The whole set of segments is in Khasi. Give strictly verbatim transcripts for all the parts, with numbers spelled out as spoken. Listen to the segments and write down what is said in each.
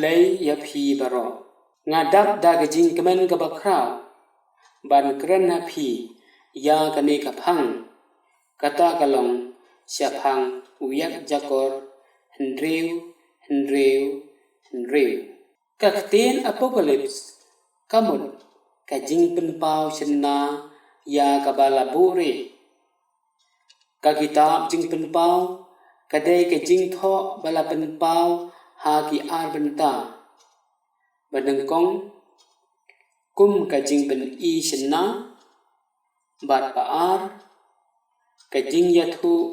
Blei ïa phi baroh. Nga dap da ka jingkmen kaba khraw ban kren ha phi ïa kane ka phang, kata ka long shaphang u Ïakjakor hynriew, hynriew, hynriew. Ka ktien Apocalypse ka mut ka jingpynpaw shynna ïa kaba la buhrieh. Ka kitab Jingpynpaw ka dei ka jingthoh ba la pynpaw ha ki ar bynta. Ba nyngkong, kum ka jingpyni shynna, bad ba ar, ka jingïathuh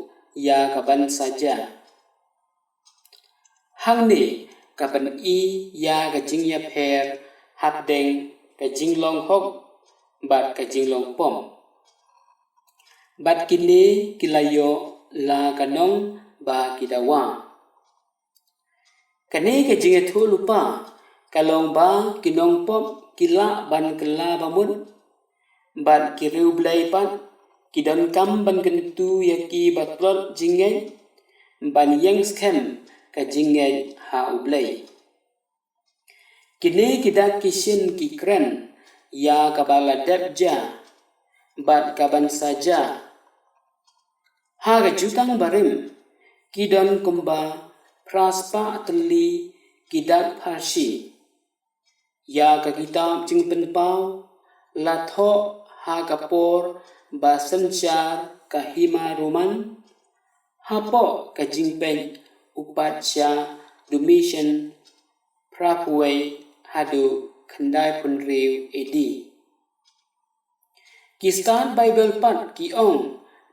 ïa ka ban sa jia. Hangne ka pyni ïa ka jingïapher hapdeng ka jinglong hok bad ka jinglong pop. Bad kine ki la ïoh la ka nong ba ki dawa. Kane ka jingïathuhlypa ka long ba ki nongpop ki lah ban kylla bamut, bad ki riewblei pat ki donkam ban kyntu ïa ki ba tlot jingngeit ban ïeng skhem ka jingngeit ha U Blei. Kine ki dak ki shin ki kren ïa kaba la dep jia bad ka ban sa jia. Ha ka Jutang Barim ki don kumba phra spah tylli ki dak pharshi. Ïa ka kitab Jingpynpaw la thoh ha ka por ba synshar ka Hima Roman, hapoh ka jingpeit u Patsha Domitian, phra phew wei haduh khyndai phew hynriew A D. Ki Stad Baibl pat ki ong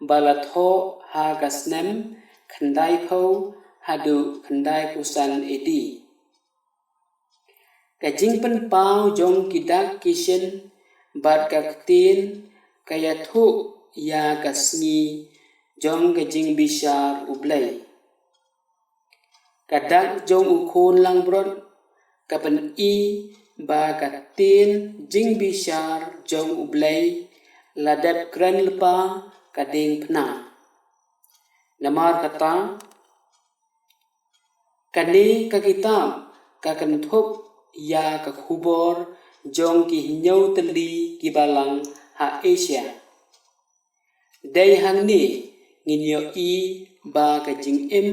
ba la thoh ha ka snem khyndai phew haduh khyndai phew san A D. Ka jingpynpaw jong ki dak ki shin bad ka ktien ka ïathuh ïa ka sngi jong ka jingbishar U Blei. Ka dak jong u khun langbrot ka pyni ba ka ktien jingbishar jong U Blei la dep kren lypa ka diengphna. Namar kata, kane ka kitab ka kynthup ïa ka khubor jong ki hynñiew tylli ki balang ha Asia. Dei hangne ngin ïohi ba ka jingim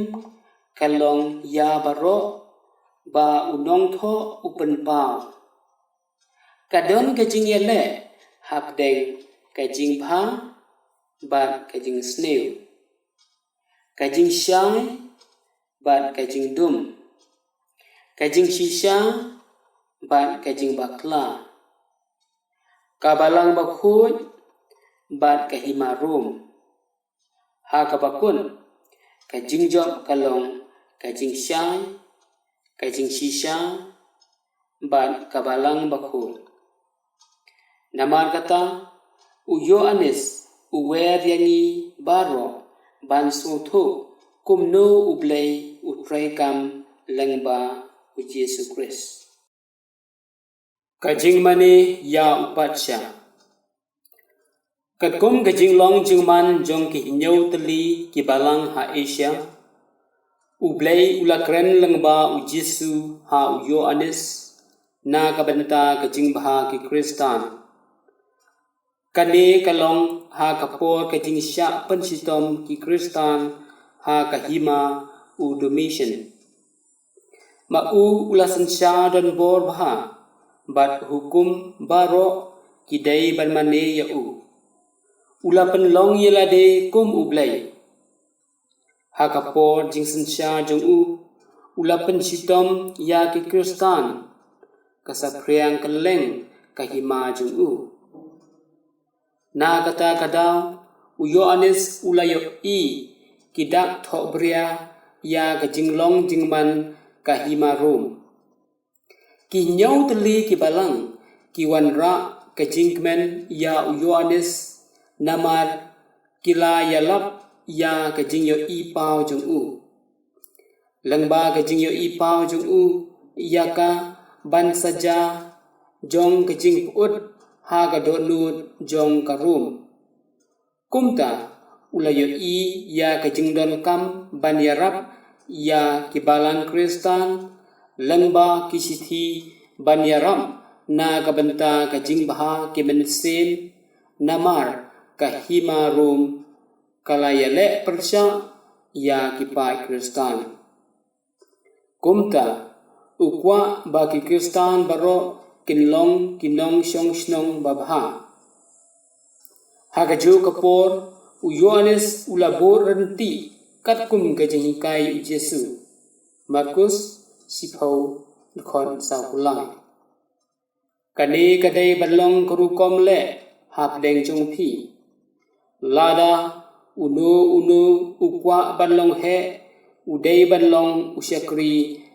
ka long ïa baroh ba u nongthoh u pynpaw. Ka don ka jingïaleh hapdeng ka jingbha bad ka jingsniew, ka jingshai bad ka jingdum, ka jingshisha bad ka jingbakla, ka balang bakhuid bad ka hima Rom. Ha kaba kut, ka jingjop ka long ka jingshai, ka jingshisha bad ka balang bakhuid. Namar kata, u Ïoannis u wer ïa ngi baroh ban sngewthuh kumno U Blei u treikam lyngba u Jisu Khrist. Ka jingmane ïa u Patsha. Katkum ka jinglong jingman jong ki hynñiew tylli ki balang ha Asia, U Blei u la kren lyngba u Jisu ha u Ïoannis na ka bynta ka jingbha ki Khristan. Kane ka long ha ka por ka jingshah pynshitom ki Khristan ha ka hima u Domitian. Ma u u la synshar donbor bha bad hukum baroh ki dei ban mane ïa u. U la pynlong ïa lade kum U Blei. Ha ka por jingsynshar jong u, u la pynshitom ïa ki Khristan, ka saphriang kylleng ka hima jong u. Na kata ka daw, u Ïoannis u la ïohi ki dak thohbria ïa ka jinglong jingman ka hima Rom. Ki hynñiew tylli ki balang ki wanrah ka jingkmen ïa u Ïoannis namar ki la ïalap ïa ka jingïohi paw jong u. Lyngba ka jingïohi paw jong u ïa ka ban sa jia jong ka jingpyut ha ka dohnud jong ka Rom. Kumta, u la ïohi ïa ka jingdonkam ban ïarap ïa ki balang Khristan Lyngba ki shithi ban ïarap na ka bynta ka jingbha ki mynsiem, namar ka hima Rom ka la ïaleh pyrshah ïa ki paid Khristan. Kumta, u kwah ba ki Khristan baroh kin long ki nongshong shnong babha. Ha kajuh ka por, u Ïoannis u la bud ryntih katkum ka jinghikai u Jisu. Markus shiphew, dkhot sawphew lai. Kane ka dei ban long ka rukom leh hapdeng jong phi. Lada uno uno u kwah ban long heh, u dei ban long u shakri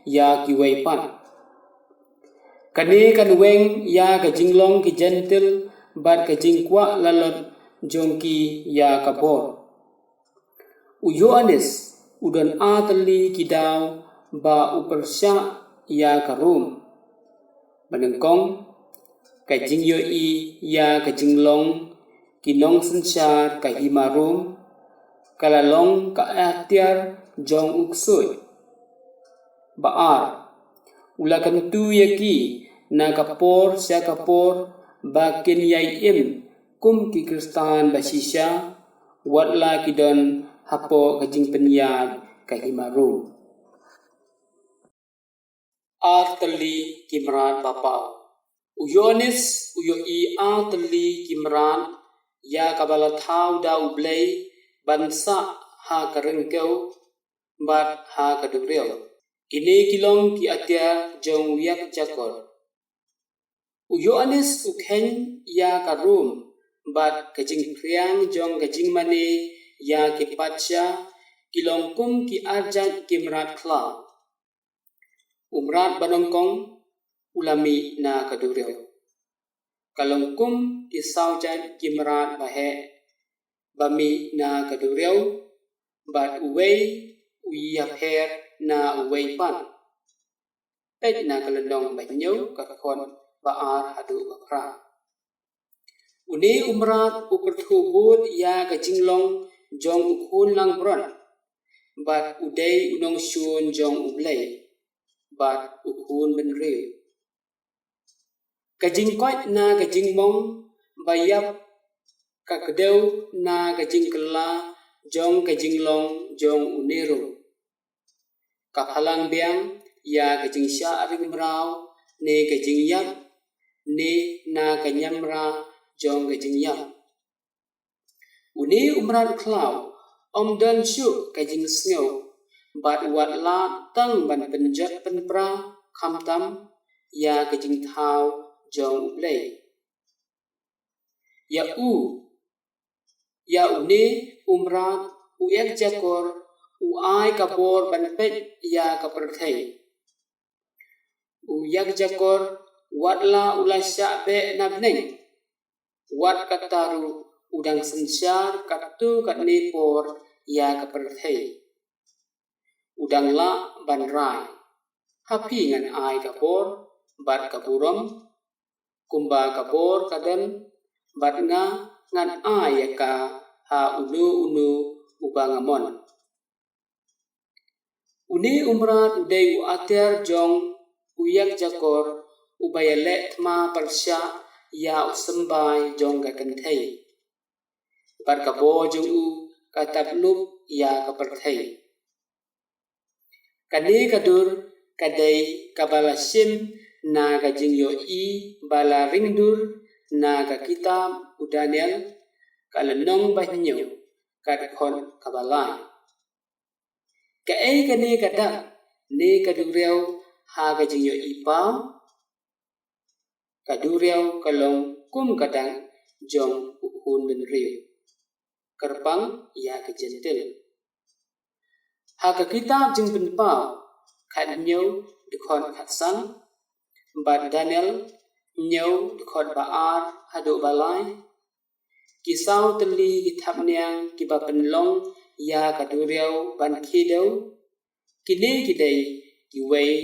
ïa kiwei pat. Kane kan weng ïa ka jinglong ki Jentil bad ka jingkwah lalot jong ki ïa ka bor. U Ïoannis u don artylli ki daw ba u pyrshah ïa ka Rom. Ba nyngkong, ka jingïohi ïa ka jinglong ki nongsynshar ka hima Rom ka la long ka atiar jong u ksuid. Ba ar, u la kyntu ïa ki na ka por sha ka por ba kin ïai im kum ki Khristan ba shisha, wat la ki don hapoh ka jingpynïaid ka hima Rom. Artylli ki mrad ba paw. U Ïoannis u ïohi artylli ki mrad ïa kaba la thaw da U Blei ban sah ha ka ryngkew bad ha ka duriaw. Kine ki long ki atiar jong u ïakjakor. U Ïoannis u kheiñ ïa ka Rom bad ka jingphriang jong ka jingmane ïa ki patsha ki long kum ki arjait ki mrad khlaw. U mrad ba nyngkong u la mih na ka duriaw. Ka long kum ki saw jait ki mrad ba heh ba mih na ka duriaw, bad uwei u ïapher na uwei pat. Peit na ka lynnong ba hynñiew, ka dkhot ba ar haduh ba phra. Une u mrad u pyrthuh bud ïa ka jinglong jong u khun langbrot, bad u dei u nongshun jong U Blei bad u khun bynriew. Ka jingkoit na ka jingmong ba ïap ka kdew na ka jingkylla jong ka jinglong jong une ruh. Ka phalang biang ïa ka jingshah ring mraw ne ka jingïap ne na ka ñiamra jong ka jingïap. Une u mrad khlaw um don shuh ka jingsngew bad wat la tang ban pynjot pynpra khamtam ïa ka jingthaw jong U Blei. Ïa u, ïa une u mrad u ïakjakor u ai ka bor ban peit ïa ka pyrthei. U ïakjakor wat la u la shah beh na bneng, wat kata ruh u dang synshar katto katne por ïa ka pyrthei. U dang lah ban rai. Ha phi ngan ai ka bor bad ka burom, kumba ka bor ka don, bad nga ngan ai ïa ka ha uno uno uba nga mon. Une u mrad u dei u atiar jong u ïakjakor uba ïaleh thma pyrshah ïa u symbai jong ka kynthei. Bad ka bor jong u ka tap lup ïa ka pyrthei. Kane ka dur ka dei kaba la shim na ka jingïohi ba la ring dur na ka kitab u Daniel, ka lynnong ba hynñiew, ka dkhot kaba lai. Kaei kane ka dak ne ka duriaw ha ka jingïohi paw? Ka duriaw ka long kum ka dak jong u khun bynriew, kyrpang ïa ki Jentil. Ha ka kitab Jingpynpaw khathynñiew dkhot khatsan bad Daniel hynñiew dkhot ba ar haduh ba lai, ki saw tylli ki thapniang kiba pynlong ïa ka duriaw ban khie dew, kine ki dei kiwei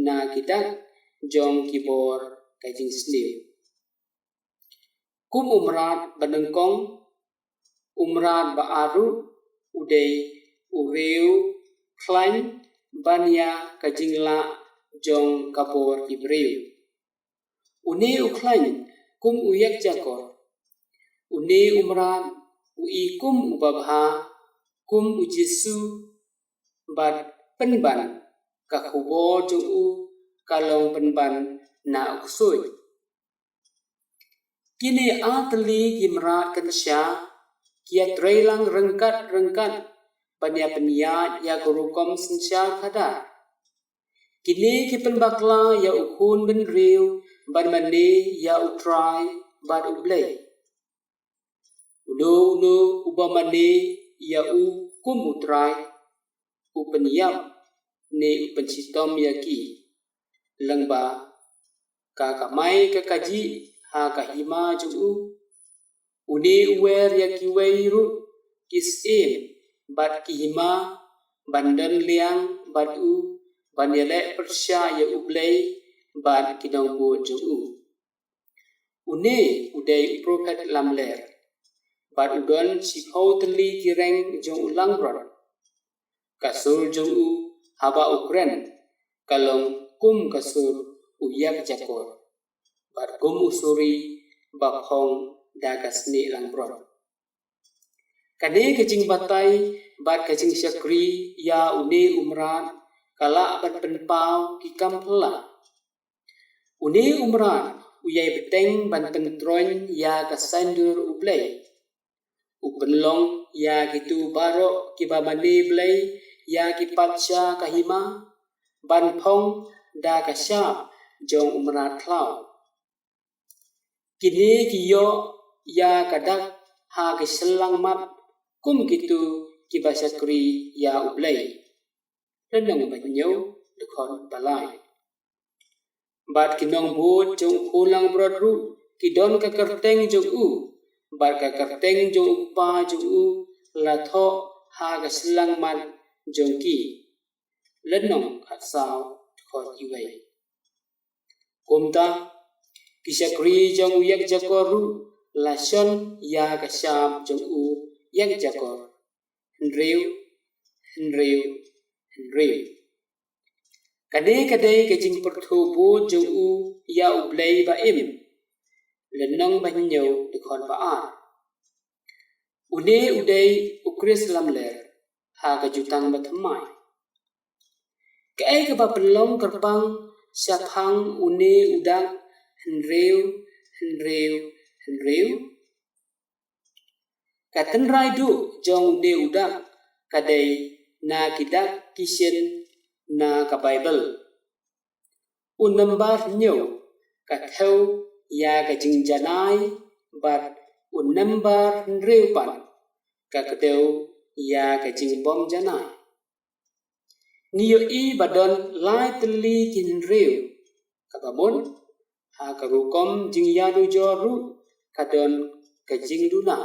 na ki dak jong ki bor ka jingsniew. Kum u mrad ba nyngkong, u mrad ba ar ruh u dei u riew khlaiñ ban ïa ka jinglah jong ka bor ki briew. Une u khlaiñ kum u ïakjakor. Une u mrad u i kum u babha, kum u Jisu, bad pynban ka khubor jong u ka long pynban na u ksuid. Kine ar tylli ki mrad kynsha ki ïatrei lang ryngkat ryngkat ban ïa pynïaid ïa ka rukom synshar khadar. Kine ki pynbakla ïa u khun bynriew ban mane ïa U Trai bad U Blei. Uno uno uba mane ïa u kum U Trai, u pynïap ne u pynshitom ïa ki, lyngba ka kamai ka kajih ha ka hima jong u. Une u wer ïa kiwei ruh ki syiem bad ki hima ban don liang bad u, ban ïaleh pyrshah ïa U Blei bad ki nongbud jong u. Une u dei u prophet lamler, bad u don shiphew tylli ki reng jong u langbrot. Ka sur jong u haba u kren ka long kum ka sur u ïakjakor, bad kum u suri ba phong da ka snieh langbrot. Kane ka jingbatai bad ka jingshakri ïa une u mrad ka lah ban pynpaw ki kam phylla. Une u mrad u ïai bteng ban pyntroiñ ïa ka saiñdur U Blei. U pynlong ïa kitu baroh kiba mane Blei ïa ki patsha ka hima, ban phong da ka shap jong u mrad khlaw. Kine ki ïoh ïa ka dak ha ki shyllangmat kum kitu kiba shakri ïa U Blei. Lynnong ba hynñiew, dkhot ba lai. Bad ki nongbud jong u khun langbrot ruh ki don ka kyrteng jong u, bad ka kyrteng jong u kpa jong u la thoh ha ka shyllangmat jong ki. Lynnong khatsaw, dkhot iwei. Kumta ki shakri jong u ïakjakor ruh la shon ïa ka shap jong u ïakjakor. Hynriew, hynriew, hynriew. Kane ka dei ka jingpyrthuh bud jong u ïa U Blei ba im. Lynnong ba hynñiew, dkhot ba ar. Une u dei u Khrist lamler ha ka jutang bathymmai. Kaei kaba pynlong kyrpang shaphang une u dak hynriew, hynriew, hynriew? Ka tynrai duh jong une u dak ka dei na ki dak ki shin na ka Baibl. U nambar hynñiew ka thew ïa ka jingjanai, bad u nambar hynriew pat ka kdew ïa ka jingbym janai. Ngi ïohi ba don lai tylli ki hynriew, kaba mut ha ka rukom jingïanujor ruh ka don ka jingduna.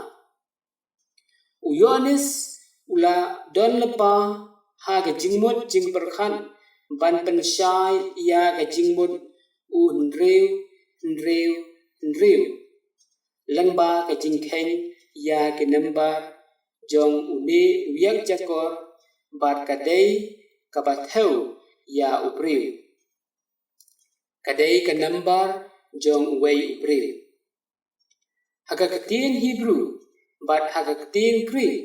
U Ïoannis u la don lypa ha ka jingmut jingpyrkhat ban pynshai ïa ka jingmut u hynriew, hynriew, hynriew, lyngba ka jingkheiñ ïa ki nambar jong une u ïakjakor, bad ka dei kaba thew ïa u briew. Ka dei ka nambar jong uwei u briew. Ha ka ktien Hebru bad ha ka ktien Greek,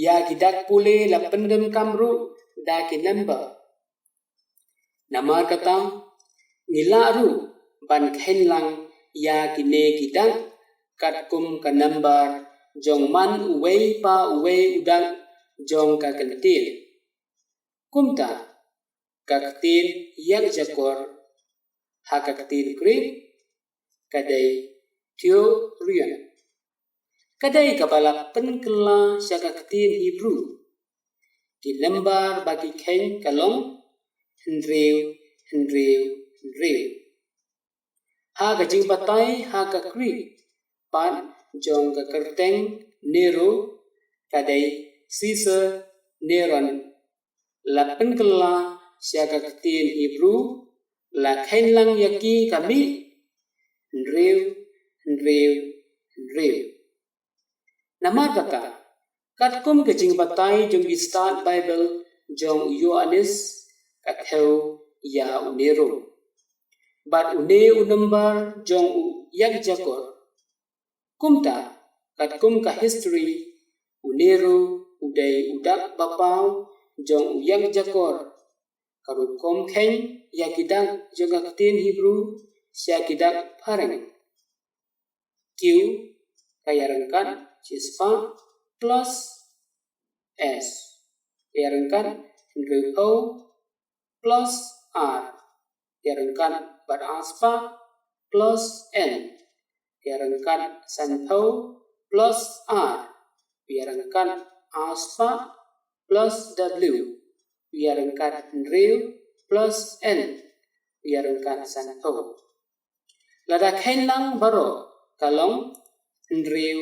ïa ki dak pule la pyndonkam ruh da ki nambar. Namar kata, ngi lah ruh ban kheiñ lang ïa kine ki dak katkum ka nambar jong man uwei pa uwei u dak jong ka kyntien. Kumta, ka ktien ïakjakor ha ka ktien Greek ka dei theorion. Ka dei kaba la pynkylla sha ka ktien Hebru. Ki nambar ba ki kheiñ ka long hynriew, hynriew, hynriew. Ha ka jingbatai ha ka Greek pat jong ka kyrteng Nero, ka dei Caesar Neron, la pynkylla sha ka ktien Hebru, la kheiñ lang ïa ki ka mih hynriew, hynriew, hynriew. Namar kata, katkum ka jingbatai jong ki stad Baibl jong u Ïoannis, ka thew ïa une ruh. Bad une u nombar jong u ïakjakor. Kumta, katkum ka history, une ruh u dei u dak ba paw jong u ïakjakor. Ka rukom kheiñ ïa ki dak jong ka ktien Hebrew sha ki dak phareng. Q, ka ïaryngkat shispah plus S, ka ïaryngkat hynriewphew plus R, ka ïaryngkat bad arspah plus N, ka ïaryngkat sanphew plus R, ka ïaryngkat arspah plus W, ka ïaryngkat hynriew plus N, ka ïaryngkat sanphew. Lada kheiñ lang baroh ka long hynriew,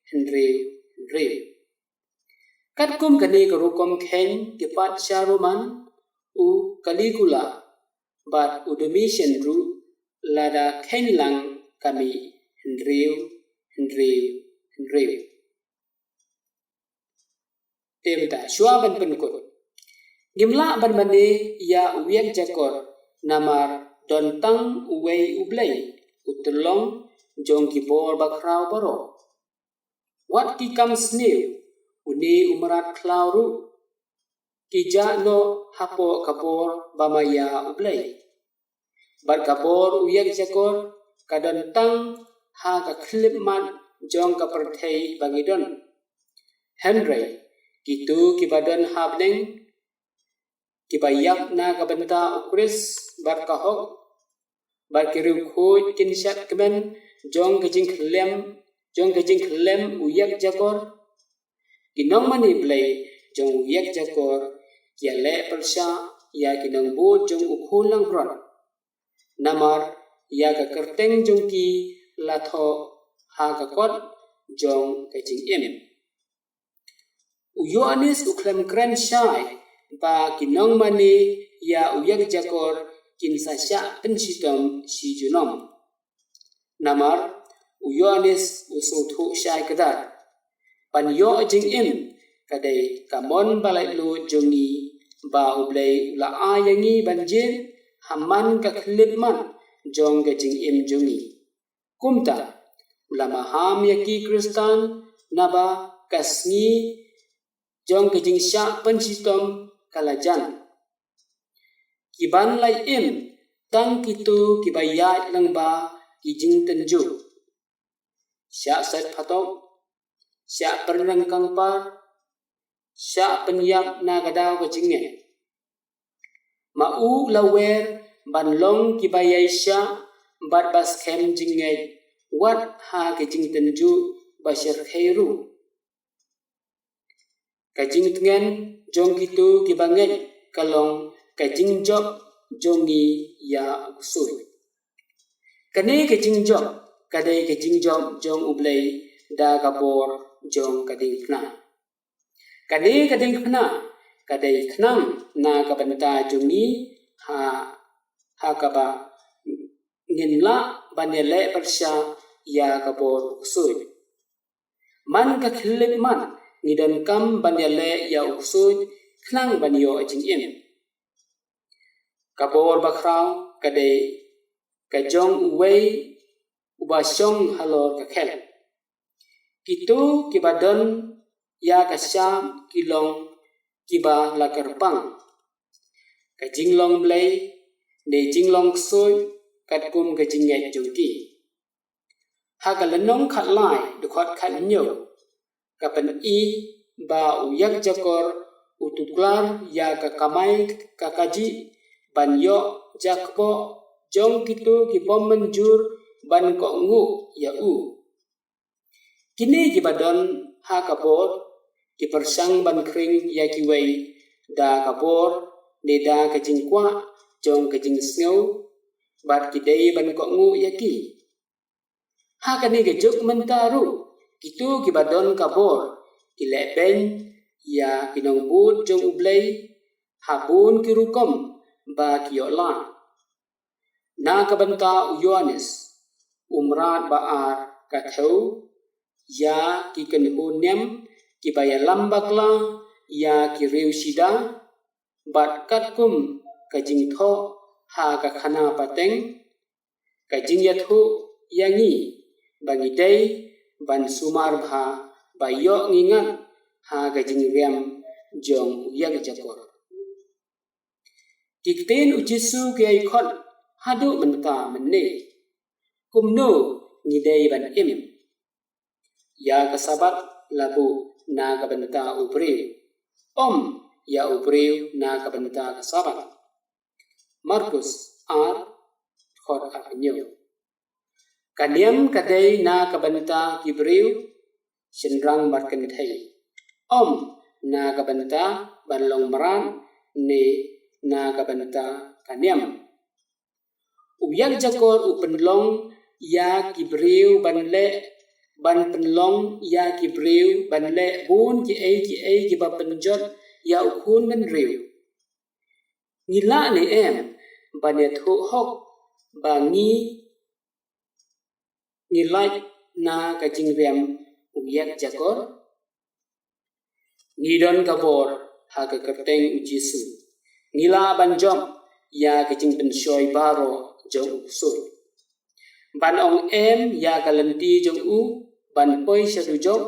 hynriew, hynriew. Katkum kane ka rukom kheiñ ki patsha Roman, u Caligula bad u Domitian ruh, lada kheiñ lang ka mih hynriew, hynriew, hynriew. Te mynta shuwa ban pynkut, ngim lah ban mane ïa u ïakjakor, namar don tang uwei u Blei, u tyllong jong ki bor bakhraw baroh. Wat ki kam sniew, une u mrad khlaw ruh, ki jah noh hapoh ka bor ba ma ïa u Blei. Bad ka bor u ïakjakor ka don tang ha ka khyllipmat jong ka pyrthei ba ngi don. Hynrei kito kiba don ha bneng, kiba ïap na ka bynta u Khrist bad ka hok, bad ki riewkhuid kin shad kmen jong ka jingkhyllem, jong ka jingkhyllem u ïakjakor. Ki nongmane Blei jong u ïakjakor ki ïaleh pyrshah ïa ki nongbud jong u Khun langbrot. Namar ïa ka kyrteng jong ki la thoh ha ka kot jong ka jingim. U Ïoannis u khlem kren shai ba ki nongmane ïa u ïakjakor kin sa shah pynshitom shi junom. Namar u Ïoannis u sngewthuh shai kdar, ban ïoh jingim ka dei ka mon ba laitluid jong ngi ba u Blei u la ai ïa ngi ban jied ha man ka khyllipmat jong ka jingim jong ngi. Kumta u la maham ïa ki Khristan naba ka sngi jong ka jingshah pynshitom ka la jan. Kiban la im tang kito kiba ïaid lyngba ki jingtynjuh. Shah sait phatok, shah pynrang kangpar, shah pynïap na ka daw ka jingngeit. Ma u la wer ban long kiba ïaishah bad ba skhem jingngeit wat ha ka jingtynjuh ba shyrkhei ruh. Ka jingtngen jong kito kiba ngeit ka long ka jingjop jong ngi ïa u ksuid. Kane ka jingjop ka dei ka jingjop jong u Blei da ka bor jong ka diengphna. Kane ka diengphna ka dei khnang na ka bynta jong ngi ha, ha kaba ngin lah ban ïaleh pyrshah ïa ka bor u ksuid. Man ka khyllipmat ngi donkam ban ïaleh ïa u ksuid khnang ban ïoh jingim. Ka bor bakhraw ka dei ka jong uwei uba shong halor ka khel. Kito kiba don ïa ka sham ki long kiba la kyrpang. Ka jinglong Blei ne jinglong ksuid katkum ka jingngeit jong ki. Ha ka lynnong khatlai dkhot khathynñiew ka pyni ba u ïakjakor u tuklar ïa ka kamai ka kajih ban ïoh jakpoh jong kito ki bym mynjur ban kohnguh ïa u. Kine kiba don ha ka bor ki pyrshang ban khring ïa kiwei da ka bor ne da ka jingkwah jong ka jingsngew bad ki dei ban kohnguh ïa ki. Ha kane ka juk mynta ruh kito kiba don ka bor ki leh beiñ ïa ki nongbud jong u Blei ha bun ki rukom ba ki ïoh lah. Na ka bynta u Ïoannis u mrad ba ar ka thew ïa ki kynhun niam kiba ïalam bakla ïa ki riew shida bad katkum ka jingthoh ha ka khana pateng, ka jingïathuh ïa ngi ba ngi dei ban sumar bha ba ïoh ngi ngat ha ka jingriam jong u ïakjakor. Ki ktien u Jisu ki ai khot haduh mynta mynne. Kumno ngi dei ban im? Ïa ka Sabbath la buh na ka bynta u briew, ym ïa u briew na ka bynta ka Sabbath. Markus ar, dkhot arphew hynñiew. Ka niam ka dei na ka bynta ki briew shynrang bad kynthei, ym na ka bynta ban long mrad ne na ka bynta ka niam. U ïakjakor u pynlong ïa ki briew ban leh, ban pynlong ïa ki briew ban leh bun kiei kiei kiba pynjot ïa u khun bynriew. Ngi lah ne em ban ïathuh hok ba ngi, ngi lait na ka jingriam u ïakjakor? Ngi don ka bor ha ka kyrteng u Jisu. Ngi lah ban jop ïa ka jingpynshoi baroh jong u ksuid, ban ong em ïa ka lynti jong u ban poi sha dujok,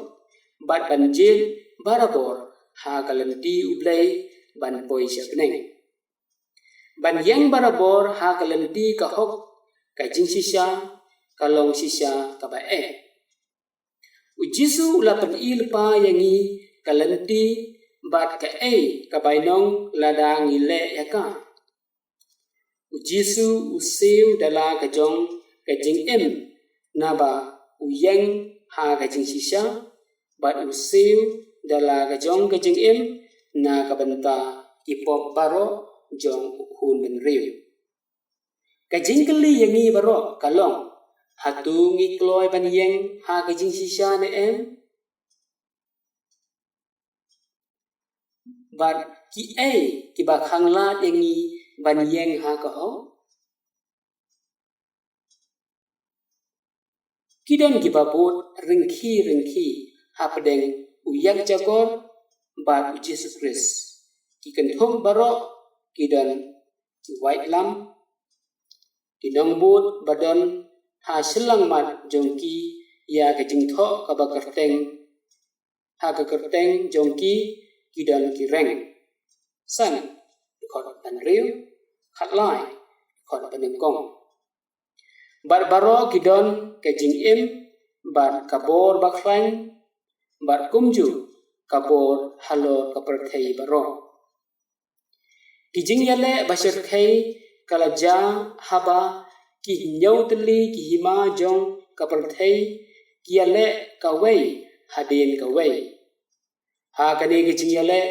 bad ban jied barabor ha ka lynti u Blei ban poi sha bneng. Ban ïeng barabor ha ka lynti ka hok, ka jingshisha ka long shisha kaba eh. U Jisu u la pyni lypa ïa ngi ka lynti bad kaei ka bainong lada ngi leh ïa ka. U Jisu u siew da la ka jong ka jingim, naba u ïeng ha ka jingshisha, bad u siew da la ka jong ka jingim na ka bynta ki pop baroh jong u khun bynriew. Ka jingkylli ïa ngi baroh ka long, hato ngi kloi ban ïeng ha ka jingshisha ne em? Bad kiei kiba khanglad ïa ngi ban ïeng ha ka hok? Ki don kiba bud ryngki ryngki hapdeng u ïakjakor bad u Jisu Khrist. Ki kynthup baroh ki don ki waitlam, ki nongbud ba don ha shyllangmat jong ki ïa ka jingthoh kaba kyrteng, ha ka kyrteng jong ki ki don ki reng. San, dkhot ba hynriew, khatlai, dkhot ba nyngkong. Bad baroh ki don ka jingim bad ka bor bakhlaiñ, bad kumjuh ka bor halor ka pyrthei baroh. Ki jingïaleh ba shyrkhei ka la jia haba ki hynñiew tylli ki hima jong ka pyrthei ki ïaleh kawei hadien kawei. Ha kane ka jingïaleh,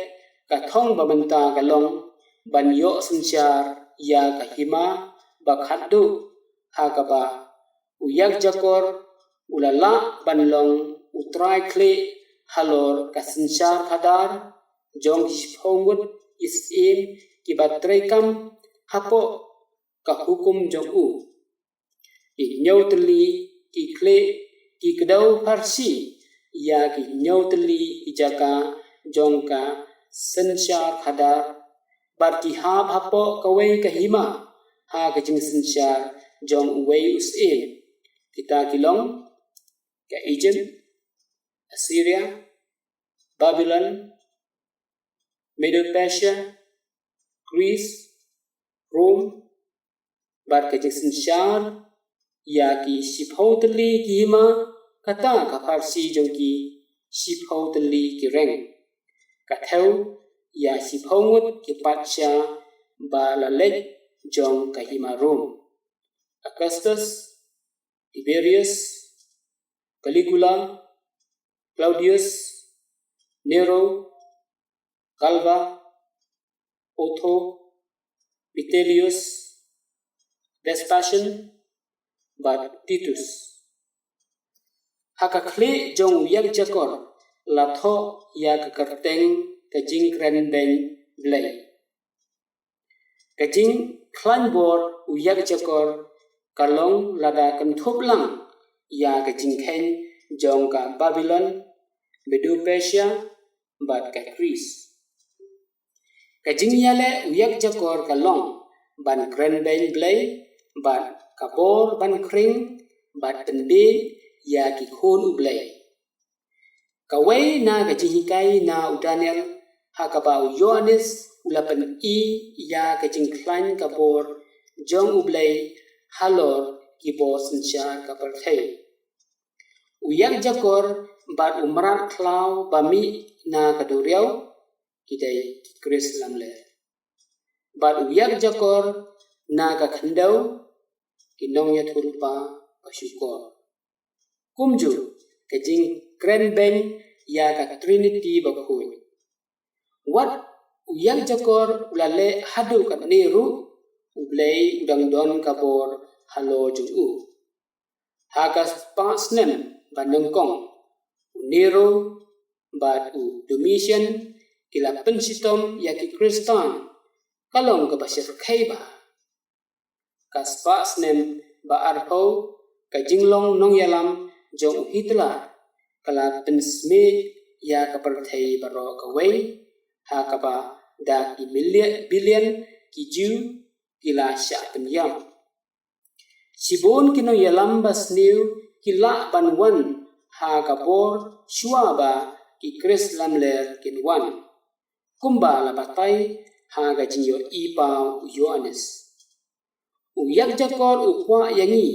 ka thong ba mynta ka long ban ïoh synshar ïa ka hima ba khatduh, ha kaba u ïakjakor u la lah ban long u trai khlieh halor ka synshar khadar jong ki shiphew ngut ki syiem kiba treikam hapoh ka hukum jong u. Ki hynñiew tylli ki khlieh ki kdew pharshi ïa ki hynñiew tylli ki jaka jong ka synshar khadar, bad ki hap hapoh kawei ka hima ha ka jingsynshar jong uwei u syiem. Kita ki long ka Egypt, Assyria, Babylon, Medo-Persia, Greece, Rome, bad ka jingsynshar ïa ki shiphew tylli ki hima, kata ka pharshi jong ki shiphew tylli ki reng. Ka thew ïa shiphew ngut ki patsha ba la leit jong ka hima Rome: Augustus, Tiberius, Caligula, Claudius, Nero, Galba, Otho, Vitellius, Vespasian, bad Titus. Ha ka khlieh jong u ïakjakor la thoh ïa ka kyrteng ka jingkren beiñ Blei. Ka jingkhlaiñ bor u ïakjakor ka long lada kynthup lang ïa ka jingkheiñ jong ka Babylon, Medo-Persia, bad ka Greece. Ka jingïaleh u ïakjakor ka long ban kren beiñ Blei, bad ka bor ban khring bad pynbiej ïa ki khun U Blei. Kawei na ka jinghikai na u Daniel, ha kaba u Ïoannis u la pyni ïa ka jingkhlaiñ ka bor jong U Blei halor ki bor synshar ka pyrthei. U ïakjakor bad u mrad khlaw ba mih na ka duriaw, ki dei ki Khrist lamler. Bad u ïakjakor na ka khyndew, ki nongïathuhlypa ba shukor. Kumjuh ka jingkren beiñ ïa ka Trinity bakhuid. Wat u ïakjakor u la leh haduh katne ruh, U Blei u dang don ka bor halor jong u. Ha ka spah snem ba nyngkong, u Nero bad u Domitian ki la pynshitom ïa ki Khristan, ka long kaba shyrkhei bha. Ka spah snem ba arphew, ka jinglong nongïalam jong u Hitler ka la pynsmit ïa ka pyrthei baroh kawei, ha kaba da ki million, billion ki Jiw ki la shah pynïap. Shibun ki nongïalam ba sniew ki lah ban wan ha ka bor shuwa ba ki Khrist lamler kin wan, kumba la batai ha ka jingïohi paw u Ïoannis. U ïakjakor u kwah ïa ngi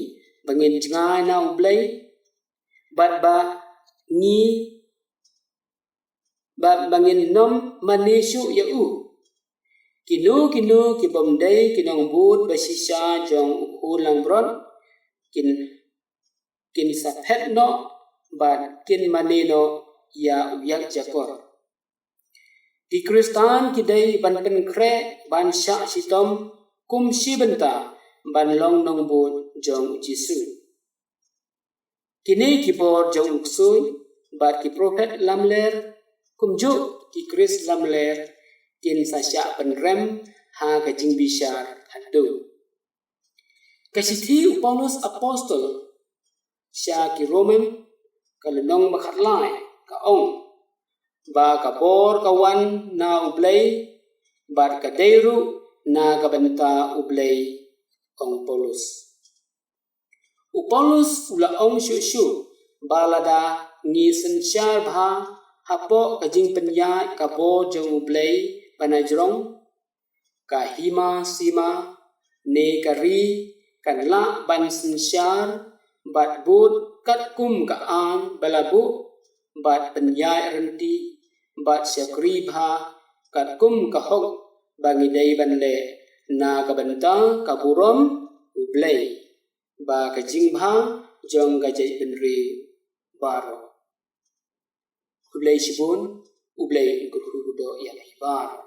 ba ngin jngai na U Blei, bad ba ngi, bad ba ngin nym mane shuh ïa u. Kino kino ki bym dei ki nongbud ba shisha jong u Khun Langbrot, kin, kin sa phet noh bad kin mane noh ïa u ïakjakor. Ki Khristan ki dei ban pynkhreh ban shah shitom kum shi bynta ban long nongbud jong u Jisu. Kine ki bor jong u ksuid bad ki prophet lamler, kumjuh ki Khrist lamler, kin sa shah pynrem ha ka jingbishar haduh. Ka shithi u Paulus Apostol sha ki Rom, ka lynnong ba khatlai, ka ong ba ka bor ka wan na U Blei, bad ka dei ruh na ka bynta U Blei, ong Paulus. U Paulus u la ong shuh shuh ba lada ngi synshar bha hapoh ka jingpynïaid ka bor jong U Blei ba na jrong, ka hima sima ne ka ri kan lah ban synshar bad bud katkum ka aiñ ba la buh, bad pynïaid ryntih bad shakri bha katkum ka hok ba ngi dei ban leh na ka bynta ka burom U Blei, ba ka jingbha jong ka jaitbynriew baroh. Khublei shibun, U Blei un kyrkhu kyrdoh ïa phi baroh.